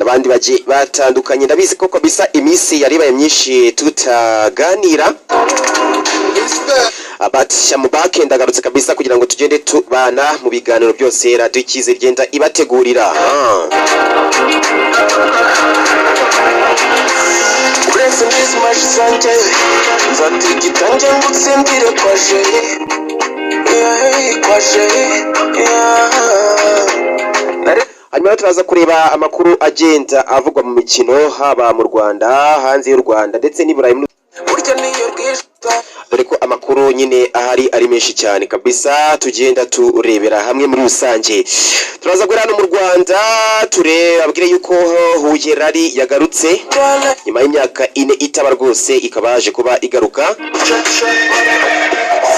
Abandi bagiye batandukanye, ndabizi ko kabisa iminsi yari ibaye myinshi tutaganira, but mubake ndagarutse kabisa kugira ngo tugende tubana mu biganiro byose Radiyo Icyizere igenda ibategurira. Uretse n'izi zanjye, nzatigita njye ngutsindire kwaje, yeah, kwaje, yeah. Hanyuma turaza kureba amakuru agenda avugwa mu mikino, haba mu Rwanda, hanze y'u Rwanda ndetse n'i Burayi. Burya niyo bwije. Dore ko amakuru nyine ahari ari menshi cyane kabisa, tugenda turebera hamwe muri rusange. Turaza guhera hano mu Rwanda, turebabwire yuko Huye Rally yagarutse nyuma y'imyaka 4 itaba rwose, ikaba yaje kuba igaruka.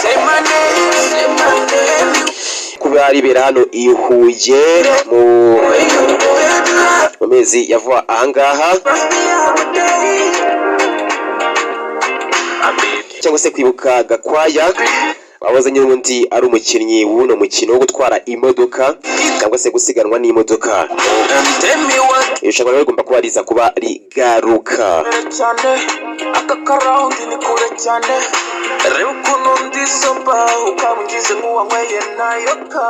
Say my name, say my name. Kuba ribera hano i Huye mu mezi ya vuba ahangaha, cyangwa se kwibuka Gakwaya wahoze n'ubundi ari umukinnyi w'uno mukino wo gutwara imodoka cyangwa se gusiganwa n'imodoka. Tell me what. Irushanwa rero rigomba kuba riza kuba rigaruka. Cyane aka karawundi ni kure cyane. Reba ukuntu ndi sober, ukaba ungize nk'uwanyweye nayo ka.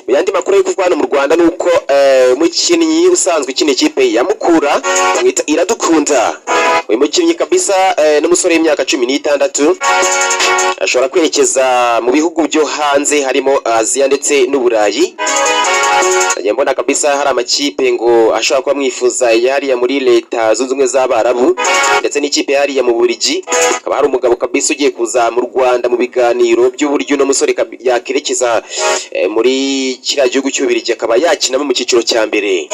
Mu yandi makuru yo kuvugwa hano mu Rwanda ni uko umukinnyi usanzwe ukina ikipe ya Mukura bamwita Iradukunda. Uyu mukinnyi kabisa n'umusore w'imyaka 16, ashobora kwerekeza mu bihugu byo hanze, harimo Aziya ndetse n'Uburayi. Njya mbona kabisa hari amakipe ngo ashobora kuba amwifuza yariya muri Leta Zunze Ubumwe z'Abarabu ndetse n'ikipe hariya mu Burigi. Hakaba hari umugabo kabisa ugiye kuza mu Rwanda mu biganiro by'uburyo uno musore yakerekeza muri kiriya gihugu cy'Ububiligi, akaba yakinamo mu cyiciro cya mbere.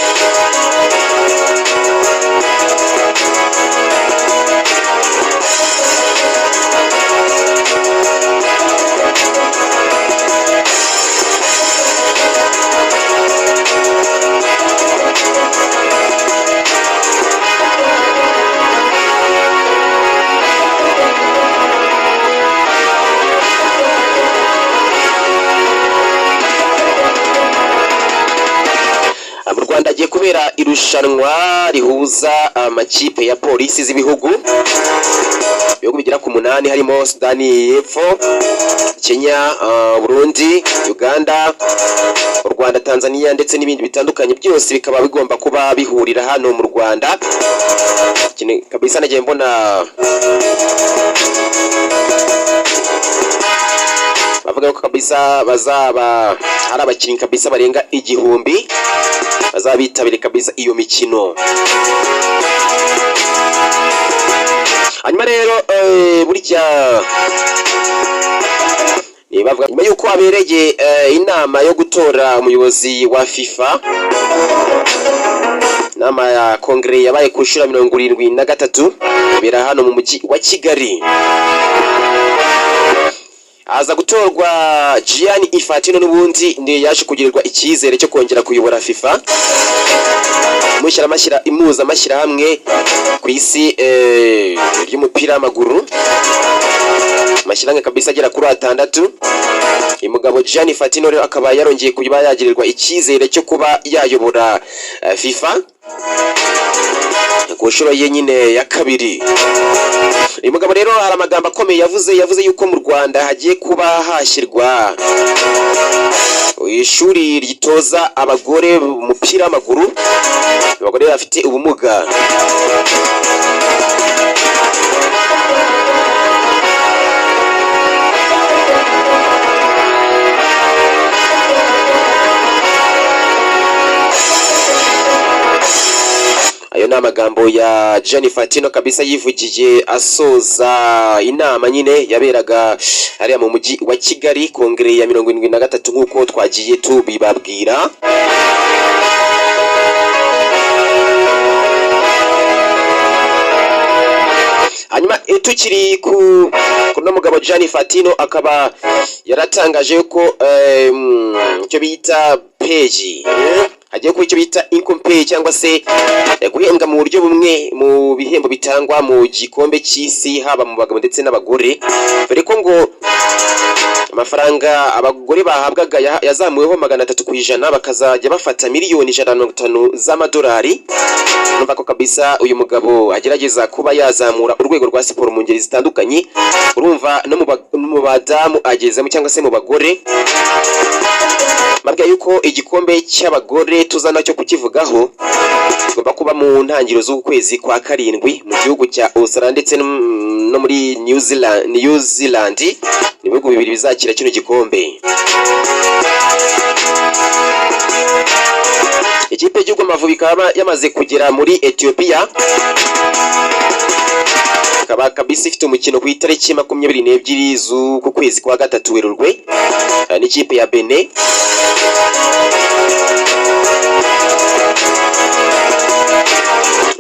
Mu Rwanda hagiye kubera irushanwa rihuza amakipe ya polisi z'ibihugu, ibihugu bigera ku munani, harimo Sudani y'Epfo, Kenya, Burundi, Uganda, u Rwanda, Tanzania ndetse n'ibindi bitandukanye, byose bikaba bigomba kuba bihurira hano mu Rwanda. Kabisa nagiye mbona bavuga ko kabisa bazaba hari abakinnyi kabisa barenga 1000 bazaba bitabiriye kabisa iyo mikino. Hanyuma rero burya bavuga nyuma y'uko habereye inama yo gutora umuyobozi wa FIFA, inama ya kongere yabaye ku nshuro ya 73, ibera hano mu mujyi wa Kigali, aza gutorwa Gianni Infantino. N'ubundi ni yaje kugirirwa icyizere cyo kongera kuyobora FIFA, mushyira impuzamashyirahamwe ku isi ry'umupira w'amaguru, amashyirahamwe kabisa agera kuri atandatu. Uyu mugabo Gianni Infantino rero akaba yarongeye kuba yagirirwa icyizere cyo kuba yayobora FIFA ku nshuro ye nyine ya kabiri. Uyu mugabo rero hari amagambo akomeye yavuze. Yavuze yuko mu Rwanda hagiye kuba hashyirwa ishuri ritoza abagore umupira w'amaguru, abagore bafite ubumuga. Ayo ni amagambo ya Gianni Infantino kabisa yivugiye asoza inama nyine yaberaga hariya mu mujyi wa Kigali, kongere ya 73 nk'uko twagiye tubibabwira. Hanyuma tukiri ku kuno mugabo Gianni Infantino, akaba yaratangaje yuko icyo bita peji Hagiye kuba icyo bita equal pay cyangwa se guhembwa mu buryo bumwe mu bihembo bitangwa mu gikombe cy'isi, haba mu bagabo ndetse n'abagore, dore ko ngo amafaranga abagore bahabwaga yazamuweho 300%, bakazajya bafata miliyoni 150 z'amadolari. Urumva ko kabisa uyu mugabo agerageza kuba yazamura urwego rwa siporo mu ngeri zitandukanye. Urumva no mu badamu agezemo cyangwa se mu bagore. Mbabwira yuko igikombe cy'abagore tuza nacyo kukivugaho, tugomba kuba mu ntangiriro z'ukwezi kwa karindwi mu gihugu cya Australia ndetse no muri New Zealand. New Zealand ni ibihugu bibiri bizakira kino gikombe. Ikipe y'igihugu Amavubi ikaba yamaze kugera muri Ethiopia, ikaba kabisa ifite umukino ku itariki 22 z'uku kwezi kwa gatatu, Werurwe, n'ikipe ya Benin.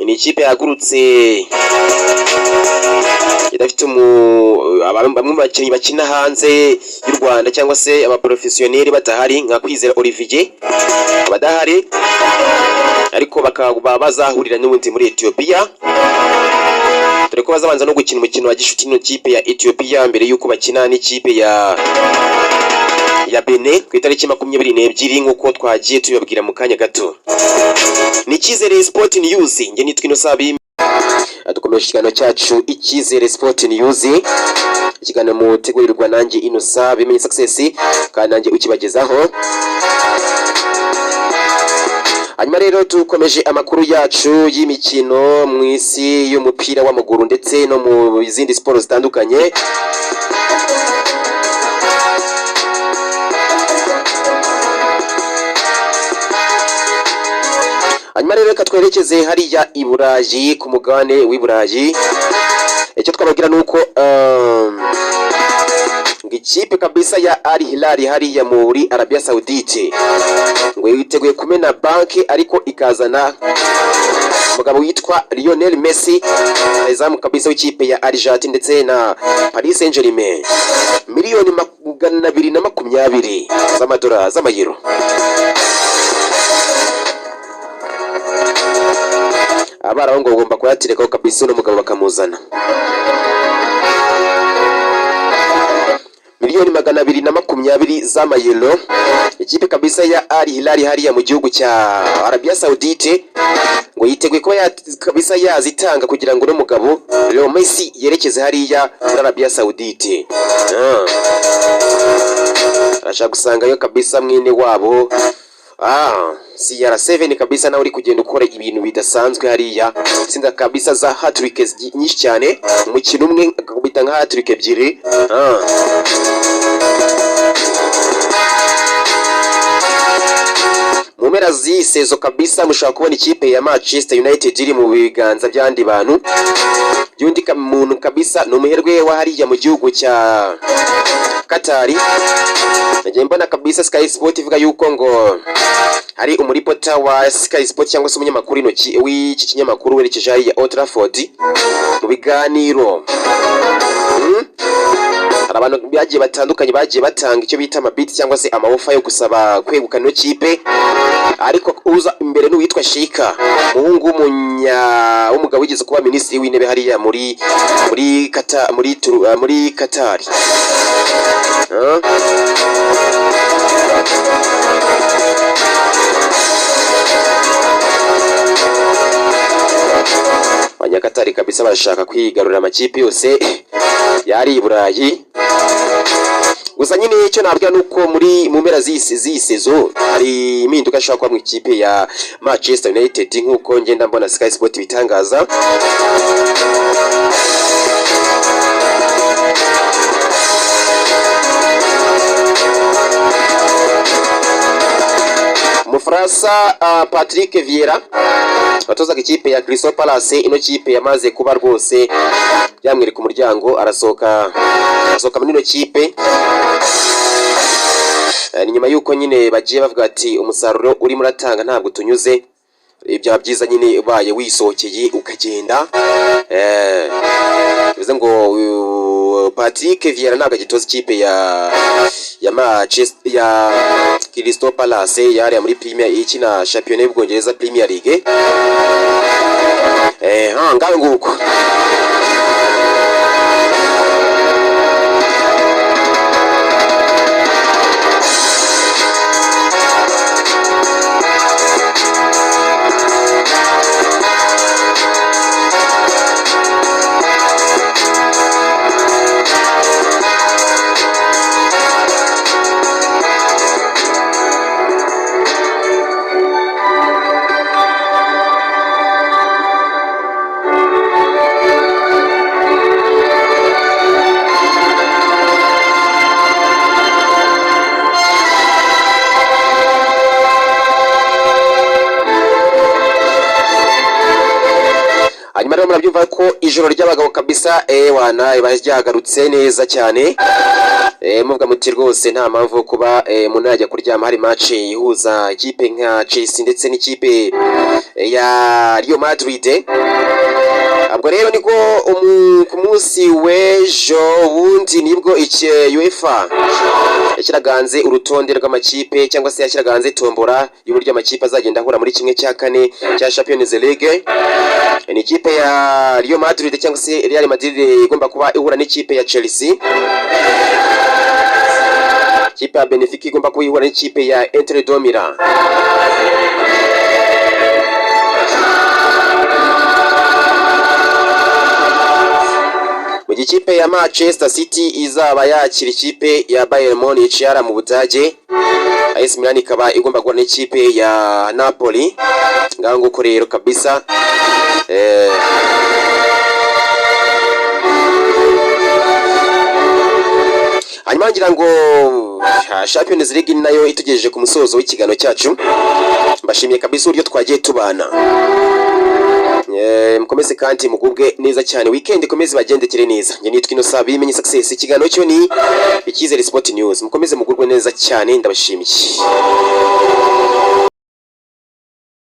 Ni ikipe yahagurutse idafite bamwe mu bakinnyi bakina hanze y'u Rwanda cyangwa se abaporofesiyoneri badahari, nka Kwizera Olivier abadahari, ariko bakaba bazahurira n'ubundi muri Ethiopia, dore ko bazabanza no gukina umukino wa gishuti n'ikipe ya Ethiopia mbere y'uko bakina n'ikipe ya Benin ku itariki 22, nk'uko twagiye tubibabwira mu kanya gato. Ni Icyizere Sport News, njye nitwa Innocent. Dukomeje ikiganiro cyacu Icyizere Sport News, ikiganiro mutegurirwa nanjye Innocent Bimenye Success, kandi nanjye ukibagezaho. Hanyuma rero dukomeje amakuru yacu y'imikino mu isi y'umupira w'amaguru ndetse no mu zindi siporo zitandukanye. Hanyuma rero reka twerekeze hariya i Burayi, ku mugabane w'i Burayi. Icyo twababwira ni uko ngo ikipe kabisa ya Al Hilal hariya muri Arabia Saudite ngo yiteguye kumena banki, ariko ikazana umugabo witwa Lionel Messi, izamu kabisa w'ikipe ya Argentine ndetse na Paris Saint-Germain, miliyoni 220 z'amadolari, z'amayero. Abarabu ngo bagomba kuyaterekaho kabisa, uno mugabo bakamuzana. Miliyoni 220 z'amayero, ikipe kabisa ya Al Hilal hariya mu gihugu cya Arabia Saudite ngo yiteguye kuba kabisa yazitanga kugira ngo uno mugabo Leo Messi yerekeze hariya muri Arabia Saudite. Arashaka gusangayo kabisa mwene wabo CR7 kabisa, nawe uri kugenda ukora ibintu bidasanzwe hariya, itsinda kabisa za hat-trick nyinshi cyane, umukino umwe akakubita nka hat-trick ebyiri. Mu mpera z'iyi saison kabisa mushobora kubona ikipe ya Manchester United iri mu biganza by'abandi bantu, by'undi muntu kabisa, ni umuherwe wa hariya mu gihugu cya Katari. Nagiye mbona kabisa Sky Sport ivuga yuko ngo hari umuripota wa Sky Sport cyangwa se umunyamakuru intoki w'iki kinyamakuru werekeje hariya Old Trafford mu biganiro. Hari abantu bagiye batandukanye bagiye batanga icyo bita amabid cyangwa se amaoffer yo gusaba kwegukana ino kipe, ariko uza imbere n'uwitwa Shika, umuhungu w'umugabo wigeze kuba minisitiri w'intebe hariya muri Kata, muri Turu- eh, muri Katari. Ah. Abanyakatari kabisa barashaka kwigarurira amakipe yose yari i Burayi. Gusa nyine icyo nabwira ni uko mu mpera z'iyi saison hari impinduka ishobora kuba mu ikipe ya Manchester United, nk'uko ngenda mbona Sky Sport bitangaza. Umufaransa Patrick Vieira watozaga ikipe ya Crystal Palace, ino kipe yamaze kuba rwose byamwereka umuryango, arasohoka muri ino kipe. Ni nyuma y'uko nyine bagiye bavuga ati umusaruro urimo uratanga ntabwo tunyuze. Byaba byiza nyine ubaye wisohokeye ukagenda. Bivuze ngo Patrick Vieira ntabwo agitoza ikipe ya Manchester, ya Crystal Palace yariya muri Premier, ikina shampiyona y'Ubwongereza, Premier League. Ha ngaho nguko. Hanyuma rero murabyumva ko ijoro ry'abagabo kabisa, ewana, riba ryagarutse neza cyane. Muvuga muti rwose nta mpamvu yo kuba umuntu yajya kuryama hari match ihuza ikipe nka Chelsea ndetse n'ikipe ya Real Madrid. Ubwo rero niko ku munsi w'ejo bundi nibwo iki UEFA yashyiraga urutonde rw'amakipe, cyangwa se yashyiraga hanze tombora y'uburyo amakipe azagenda ahura muri 1/4 cya Champions League. Ni ikipe ya Real Madrid, cyangwa se Real Madrid, igomba kuba ihura n'ikipe ya Chelsea, ikipe ya Benfica igomba kuba ihura n'ikipe ya Inter de Milan. Mu gihe ikipe ya Manchester City izaba yakira ikipe ya Bayern Munich yara mu Budage, AC Milan ikaba igomba guhura n'ikipe ya Napoli. Ngaho nguko rero kabisa. Hanyuma ngira ngo Champions League nayo itugejeje ku musozo w'ikiganiro cyacu. Mbashimiye kabisa uburyo twagiye tubana. Mukomeze kandi mugubwe neza cyane, weekend ikomeze bagendekere neza. Njye nitwa Innocent Bimenye Success, ikiganiro cyo ni Icyizere Sport News. Mukomeze mugubwe neza cyane, ndabashimiye.